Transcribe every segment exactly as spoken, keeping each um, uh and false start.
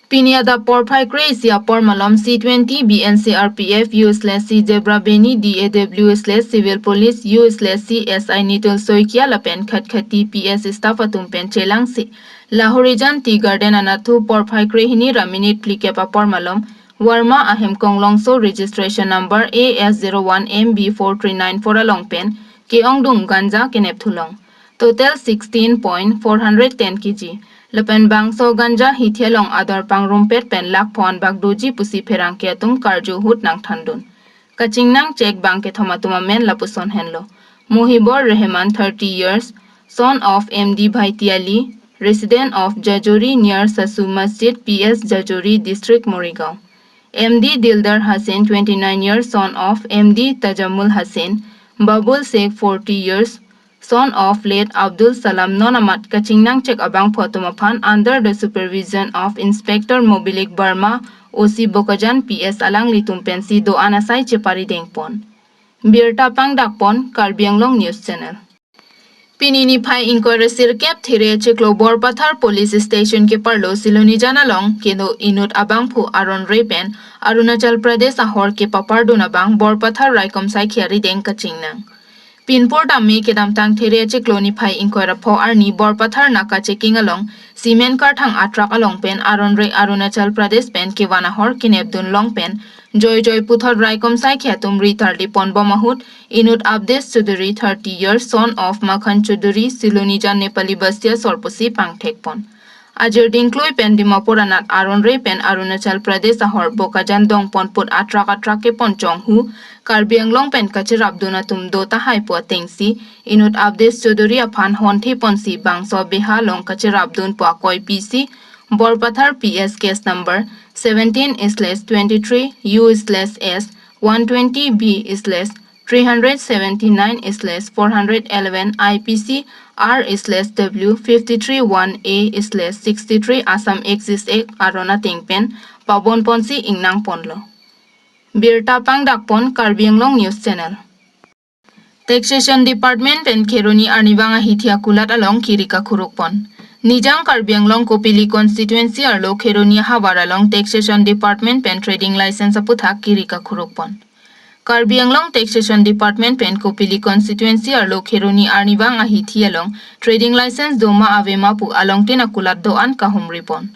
Pini adap porphai kre-isi apor malom C twenty B N C R P F u slash C Zebra Beni D A W slash Civil Police u slash C S I Nitul Saikia lapen khatkhati P S staff atum pen chelangsi Lahorijan Tea Garden anatthu porphai kre-hini ra minute phlikep apor malom Varma ahem konglongso registration number A S zero one M B four three nine four along pen ke-ongdung ganja kenep thulong. Total sixteen point four hundred ten K G. Lapen bangso ganja hithi along ador pangrumpet pen lakh pho-an bak doji pusi pherangke atum karju ahut nangthandun. Kachingnang chek bang kethom atum amen lapuson henlo. Mohibor Rehman, thirty years, son of M D Bhaiti Ali, resident of Jajuri near Sasu Masjid, P S Jajuri, District Morigaon. M D Dildar Hussain, twenty-nine years, son of M D Tajamul Hussain, Babul Sheikh, forty years, son of late Abdul Salam, non amat kachingnang chek abangphu atum aphan under the supervision of Inspector Mobilik Barma, O C Bokajan P S alanglitum pensi do-an asai cheparidengpon. Birta pangdakpon, Karbi Anglong News Channel. Pini niphai ingkoi ra sirkep there chiklo Borpathar Police Station keparlo Silonijan along keno inut abangphu aron re pen Arunachal Pradesh ahor kepapardun abang Borpathar raikom saikhi arideng kachingnang. Pinpur tame kedamtang there chiklo niphai ingkoi ra pho arni Borpathar naka checking along cement karthang atruck along pen aron re Arunachal Pradesh pen kevan ahor kenepdun long pen joijoi puthot raikom saikhi atum ri tarlipon bom ahut inut Abdes Chaudhary, thirty years, son of Makhan Chaudhary, Silonijan Nepali Basti asor pusi pangthekpon. Ajir dingklui pen Dimapur anat aron re pen Arunachal Pradesh ahor Bokajan dongpon put atruck atruck kepon chonghu Karbi Anglong pen kacherapdun atum do tahai pu atengsi inut Abdes Chaudhary aphan hontheponsi bangso beha along kacherapdun pu akoi pisi Borpathar P S case number seventeen slash twenty-three U slash S one twenty B slash three hundred seventy-nine slash four hundred eleven I P C R slash W fifty-three one A slash sixty-three Assam Excise Act aron ateng pen pabonponsi ingnangponlo. Birta pangdakpon, Karbi Anglong News Channel. Taxation Department pen Kheroni arnivang ahithi akulat along kiri kakhurukpon. Nijang Karbi Anglong Kopili Constituency arlo Kheroni ahavar along Taxation Department pen trading license aputhak kiri kakhurukpon. Karbi Anglong Taxation Department pen Kopili Constituency arlo Kheroni arnivang ahithi along trading license doma avema pu alongtin akulat do-an kahumripon.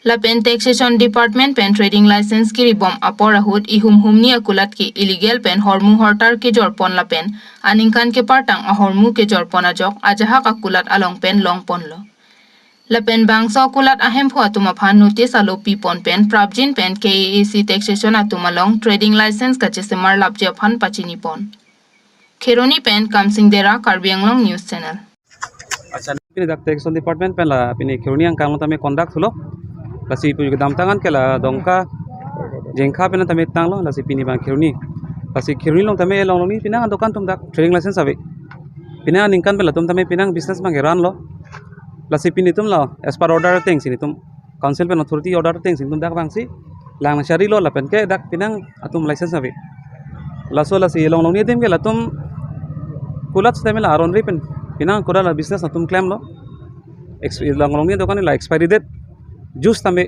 Lapen Taxation Department pen trading license kiribom apor ahut ihum humni akulat ke illegal pen hormu hortar kejorpon lapen aningkan kepartang ahormu kejorpon ajok ajahak akulat along pen longponlo. Lapen bangso akulat ahemphu atum aphan notice alo pipon pen prapjin pen K A A C Taxation atum along trading license kachesemar lapji aphan pachinipon. Kheroni pen Kamsing Dera, Karbi Anglong News Channel. Acha, pini dak Taxation Department pen la pini Kheroni angkang lo tame conduct hulo. Lasi pu kedamtang an ke la Dongka Jengkha pen tame tanglo, lasi pini bang Kheroni. Lasi Kheroni along tame along along ni pinang dokan atum dak trading license ave. Pinang aningkan pen latum tame pinang business bang keran lo. Lasi pini atum la as per order atengsi netum council pen authority order atengsi netum dak bangsi lang charilo lapen ke dak pinang atum license ave. Laso lasi along along ni adim ke latum kulat sitame la aron re pen pinang kulat la business atum klemlo. Ex-, along along ni dokan la expiry date juice tame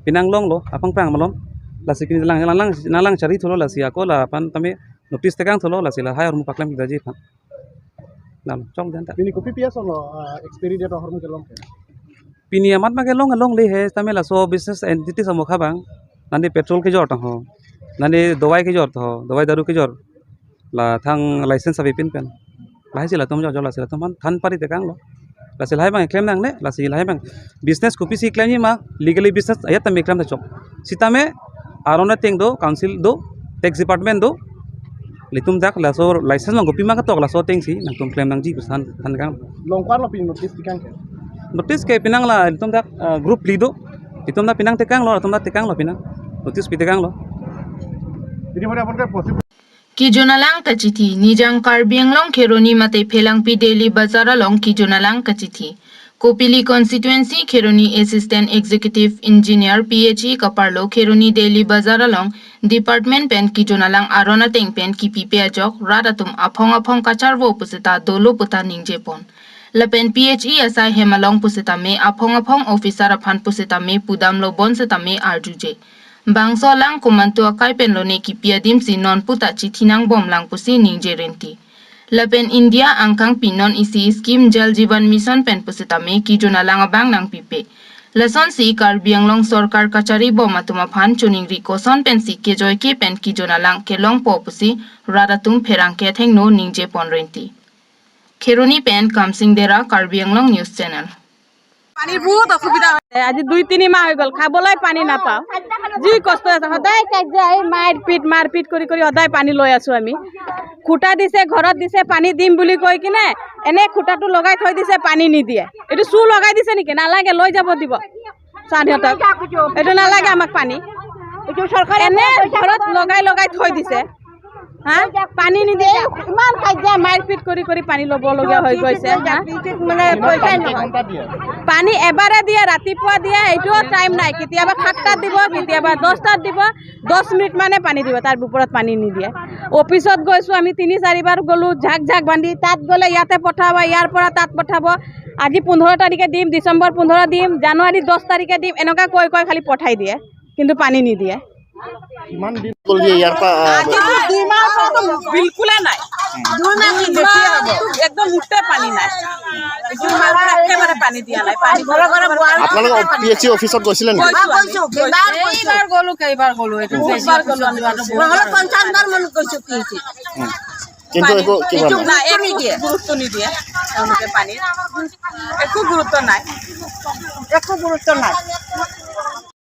pinang longlo apangprang malom. Lasi pini lang lang lang lang chari thulo, lasi ako la pan tame notice tekang thulo, lasi lahai ahormu paklem daji aphan. Dam, chok jan ta. Pini kopi pi asonlo, ah, expiry date ahormu kelong ke? Pini amat ma kelong, kelongle he, tame laso business entity samokha bang. Nane petrol kejor tang ho. Nane dawai kejor tang ho, dawai daru kejor. La thang license ave pin pen. Lahai si latum jo jo lasi latum aphan than pari tekanglo. Lasi lahai bang klem nangne, lasi lahai bang business kopisi klemji ma, legally business ayat tame klem ta chok. Sitame aron ateng do, council do, tax department do. Litum dak laso license along kopima ketok laso atengsi nangtum klem nangji pu than than kang. Long ko-an lo pini notice pikang ke? Notice ke pinang la litum dak, ah, group li do. Litum dak pinang tekanglo, litum dak tekanglo pinang. Notice pi tekanglo. Pini mane aphan ke possible. Kijun alang kachithi, Nijang Karbi Anglong Kheroni mate Phelangpi Daily Bazar along kijun alang kachithi. Kopili Constituency Kheroni Assistant Executive Engineer P H E kaparlo Kheroni Daily Bazar along department pen kijun alang aron ateng pen kipipe ajok rat atum aphong aphong kacharvo pusita dolo puta ningjepon. Lapen P H E asai hem along pusitame aphong aphong officer aphan pusitame pudamlo bonsitame arjuje. Bangso alang komantu akai pen lone kipi adim si non puta chithi nangbomlang pusi ningje rinti. Lapen India angkangpi non isi scheme Jal Jeevan Mission pen pusitame kijon alang abang nangpipe. Lasonsi Karbi Anglong sorkar kachari bom atum aphan choningri koson pensi kejoike pen kijon alang kelongpo pusi rat atum pherangke athengno ningje pon rinti. Kheroni pen Kamsing Dera, Karbi Anglong News Channel. পানীৰ বহুত অসুবিধা হয়। আজি দুই তিনি মাহ হৈ গ'ল, খাবলৈ পানী নাপাওঁ। যি কষ্ট আছে, সদায় কাজিয়া, এই মাৰপিট মাৰপিট কৰি কৰি সদায় পানী লৈ আছো আমি। খুটা দিছে, ঘৰত দিছে, পানী দিম বুলি কৈ কিনে এনে খুটাটো লগাই থৈ দিছে, পানী নিদিয়ে। এইটো চু লগাই দিছে নেকি? নালাগে, লৈ যাব দিব চাৰ সিহঁতক। এইটো নালাগে আমাক পানী। এনে ঘৰত লগাই লগাই থৈ দিছে। হা, পানী নিদিয়ে, ইমান কাজিয়া মাৰপিট কৰি কৰি পানী ল'বলগীয়া হৈ গৈছে। হা? মানে পইচাই নহয়। পানী এবাৰে দিয়ে, ৰাতিপুৱা দিয়ে, এইটোও টাইম নাই। কেতিয়াবা সাতটাত দিব, কেতিয়াবা দহটাত দিব। দহ মিনিট মানে পানী দিব, তাৰ ওপৰত পানী নিদিয়ে। অফিচত গৈছো আমি, তিনি চাৰিবাৰ গ'লো, ঝাক ঝাক বান্ধি। তাত গ'লে ইয়াতে পঠাব, ইয়াৰ পৰা তাত পঠাব। আজি পোন্ধৰ তাৰিখে দিম, ডিচেম্বৰ পোন্ধৰ দিম, জানুৱাৰী দহ তাৰিখে দিম, এনেকুৱা কৈ কৈ খালি পঠাই দিয়ে, কিন্তু পানী নিদিয়ে। কিমান দিন হ'ল যে ইয়াৰ পৰা আহ, আজি দুই মাহৰ পৰা বিলকুলে নাই। দুই মাহ বেছি হ'ব। একদম মুঠতে পানী নাই। দুই মাহৰ পৰা একেবাৰে পানী দিয়া নাই। পানী আপোনালোকে পি এইচ চি অফিচত গৈছিলে নেকি? গৈছো আমি। এইবাৰ গ'লো, কেইবাৰ গ'লো, এইটো বহুত বাৰ গ'লো আমি। নহ'লে পঞ্চাশ বাৰ মান গৈছো পি এইচ চি। কিন্তু একো কিবা নাই। নাই, একো গুৰুত্ব নিদিয়ে তেওঁলোকে পানীত। একো গুৰুত্ব নাই। একো গুৰুত্ব নাই।